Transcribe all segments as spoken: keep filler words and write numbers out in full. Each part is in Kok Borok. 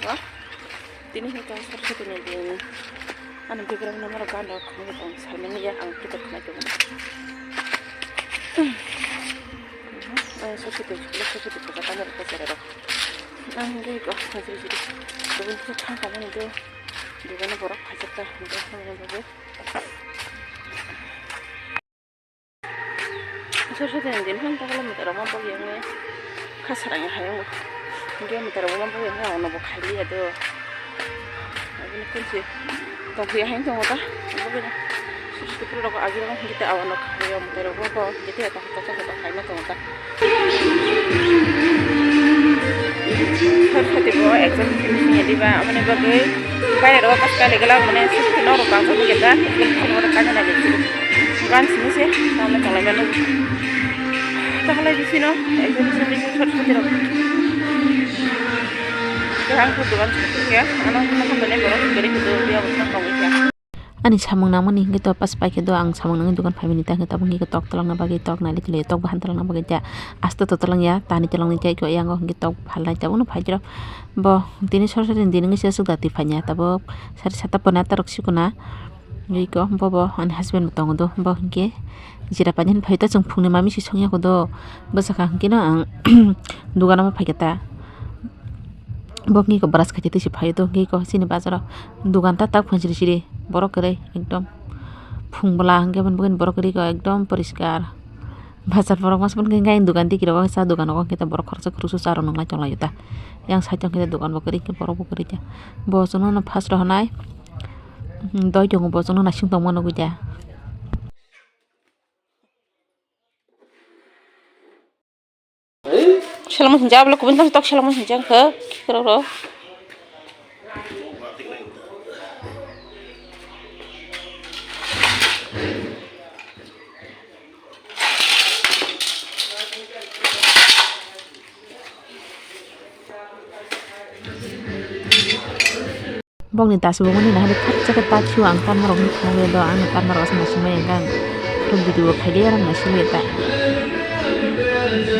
Tini hwnkhe ang Saraswati ni din. Ani background no norok gana khwnwi tong, saimanya ya ang khe khwnai tongo. Ang Saraswati, Saraswati puja kano rwkha chererok. Ang hwnkhe eko hajri jri. Tubun khe thang tangmani do. Dugano borok phaijak ta hwnkhe hwnwi bagwi. Sor sor din din han takala mwtai rok ma bagwi wngwi kha sarang hai wngwi. Hwnkhe mwtai rok ma bagwi wngwi ang nobo khai liya do. Aboni kunsi tongkhuya hai tongo ta. Bagwi na sor sor din rok agi rok hwnkhe ta awano khai o mwtai rok bo hwnkhe ta kotor kotor hai ma tongo ta. Sor sor din bo exam simi simi diba amoni bagwi baire rok kaska legala mane sor sor din rok kang bagwi ta. Kan sini sih, nama tolai mano. Tahalai di sini, ekdom sini sini sot sini rok. Kahang tu dogan sini ya, ano nama hamdane borok gari kudu dia bosong kong ya. Ani samung nangmani hingke to pas paikhe do ang samung nangni dogan phaimani ta hingke tabuk hingke tok tolangna bagwi tok nali kile tok bahan tolangna bagwi ta aste to tolang ya tani tolangni tei ko yango hingke tok phalnai tabuk no phaijrok bo tini sor sor ni din wngwi se aswk da twi phainya tabuk sari sata pona tarok sikuna. Iko bobo ani husband bo tongo do, bo hinkhe jira pani hinwi phaio ta, chwng phungni mami si songya kho do, bwsakha hinkhe no ang dogano phaikha ta, bo hinkhe iko brush khaitwi twi se phaio do, hinkhe iko chini bazaro dogan ta tak phunchiri siri borok kwrwi ekdom phung bwla hinkhe bini borok kwrwi iko ekdom poriskar. Bazar borok masa phunukhe hinkhe ayang dogan digi rogo cha dogan rogo hinkhe borok khoroksa khoroksa cha rw nwnglai tonglaio ta. Yang side o hinkhe dogan bo kwrwi hinkhe borok bo kwrwi ta. Bo chwngno first rohornai doi tongo bo chwngno naising tongma nugwi ta. Selama hinja abla kubun tang tok selama hinja khe khikro ro. Bokni dasu bo mani nahani khakchakhe ta khio ang tanmarok wngkha do ang tanmarok aswk naisingmai ang khe ang video bo khaide arang naisingmai ta.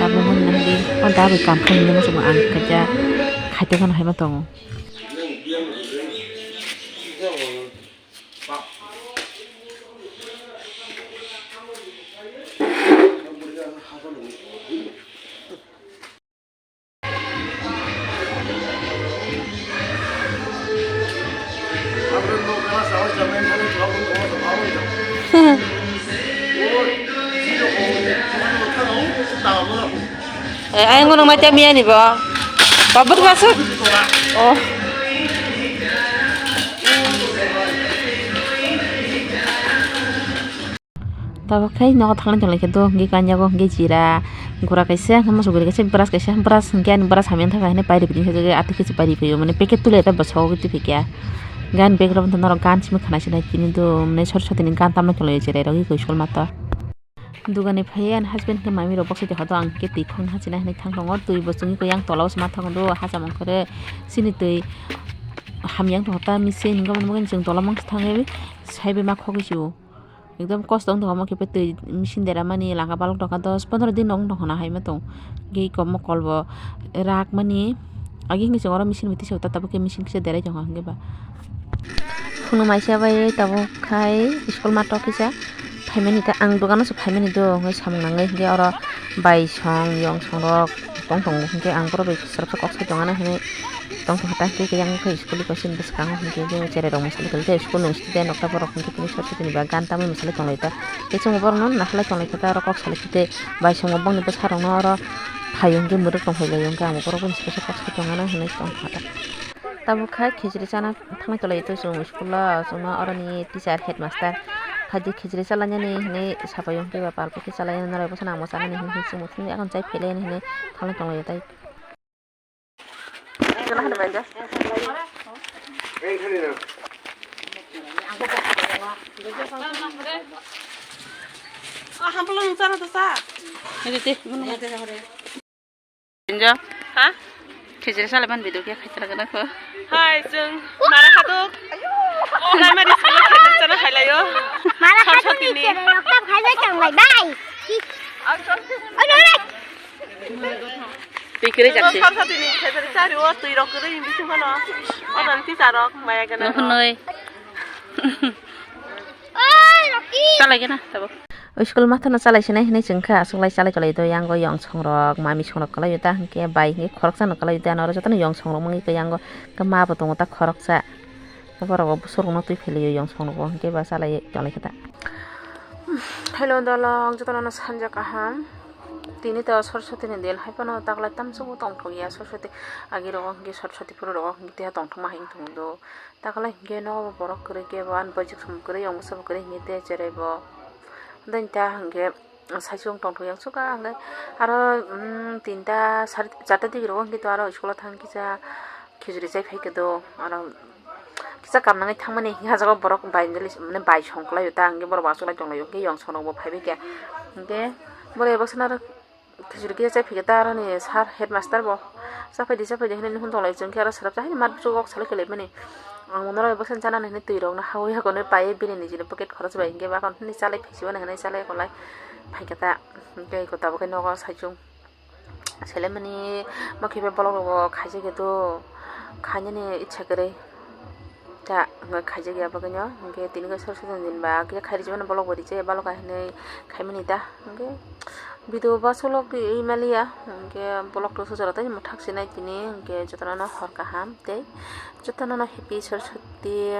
Abo mani nahani o da bai kam khainai muchungo ang khaida khaito phano haima tongo. Eh, ayang ngono mata miya ni bo. Babur masuk. Oh. Tabuk khe nogo thangna tonglaikhe do hwnkhe kanyago hwnkhe jira gura kaisa hwnkhe muchuk guri kaisa brush kaisa brush hwnkhe ani brush hamya wngkha hinwi pairi pini sajagwi atwkhe se pairi phaio mane packet tuli ta bwskango twi phaikha. Gan bag rok norok gan simi khana sinai tini do mane sori sori ni gan tamna tonglaio cherai rok eko school mato. Dugani phaiwi ani husband khe mami rok boksa hodo ang khe twi thangna hachina hinwi thang tongo twi bo chwngwi khe yang tola o se ma thang do hacham ongkhore chini twi hamya wng tongkha ta machine hwnkhe bono bagwi chwng tola mangsa thangwi saibai ma khogwi se o. Ekdom kosto wng tongkha omo khe twi machine dera mani langa balok tongkha dos pondro din wng tongkha na hai ma tong. Tei eko mokol bo rak mani agi hinwi chwng oro machine bai tisa tabuk khe machine kisa derai tongkha hwnkhe ba. Phunukmaisa bai tabuk khai school mato kisa phaimani ta ang dogano se phaimani do hwnwi samung nangwi hwnkhe oro bai song yong song rok tong tongo hwnkhe ang borok bai khoroksa kok sai tongana hinwi. Tong tongkha ta hwnkhe yang khe school ni kaisa bwskango hwnkhe je cherai rok mwsali tongkhe school ni student rok ta borok hwnkhe tini sor sor ni ba gan tamwi mwsali tonglai ta tei chwng borok no naharlai tonglai kha ta oro kok salai khe tei bai song bo bongni bwsa rok no oro phai hwnkhe mwrwk tong phai lai hwnkhe ang borok bai kisa kok sai tongana hinwi tong kha ta. Tabuk kha khichiri chana thangwi tonglaio tei chwng school o chwngno oroni teacher headmaster khaidi khichiri chalainani hinwi sapai hwnkhe ba palpikhe chalainani noroi bwsano ang bo chanani hinwi chwngno thangwi chai phailainani hinwi thangwi tonglaio tei. Enjo. Ha? Khichiri salai man video khe khaitara gana kho. Hai, chwng mara haduk. Primary school khe chana khailaio. Mara haduk ni cherai rok tam khaibai tong lai bai. Oi, oi, oi. Twi kwrwi jak se. Saraswati ni thepari chari o twi rok kwrwi bising phano. Odon tisa rok maya gana. Nohonoi. Chalai gana tabuk. School mathano chalai sinai hinui chwngkha, aswklai chalai chalai do yango yong songrok, mami songrok kwlai da hinkhe bai hinkhe khoroksa no kwlai da, noro jotono yong songrok mangwi khe yango khe ma bo tongo ta khoroksa. Borok bo bwswrwngno twi phelaio yong songrok bo hinkhe ba chalai chalai khe ta. Hello dolong, jotono no sanja kaham. Tini to Saraswati ni din hai phano taklai tamsok bo tongthok ya Saraswati agi rogo hinkhe Saraswati phuru rogo hinkhe tongthok ma hai wng tongo do. Taklai hinkhe nogo bo borok kwrwi khe bo ani bwswk song kwrwi yong bwsa bo kwrwi hinkhe tei cherai bo. Denta hinkhe saichung tongthok yang suka hinkhe aro, um, tinta sar-, charta digi rogo hinkhe to aro school o thang kisa khichuri chai phai khe do aro kisa kam nangwi thangmani hinkhe ah jaga o borok bai mani bai song kwlai o ta hinkhe borok bo achuk lai tong lai o hinkhe yong songrok bo phai bai khe hinkhe borok ebo sana aro. Khichuri kisa chai phikhe ta aroni sir headmaster bo, "Chaphai di, chaphai di," hinui nuhun tong lai chwng khe aro swrapsa haino mat bwswk kok salai khe lai mani. Ang norok bai bwsani chanani hinui twi rok no hawi hakonwi paiwi bini nijini pocket khorok bai hinkhe bakon hinui chalai phai si mani hinui chalai kolai phai khe ta. Hinkhe eko tabuk khe nogo saichung selai mani ma khipe bolok rok bo khaijak khe to khainani ichha kwrwi. Ta hwnkhai khaijak ya bagwino, hinkhe tini khe sor sor din ba khe khairi jemani bolok bo rijak ya, balok hai hinui khaimani ta, hinkhe video bo solok ri maliya, hinkhe bolok to sojaro tei mwthak sinai tini, hinkhe jotono no hor kaham tei jotono no happy Saraswati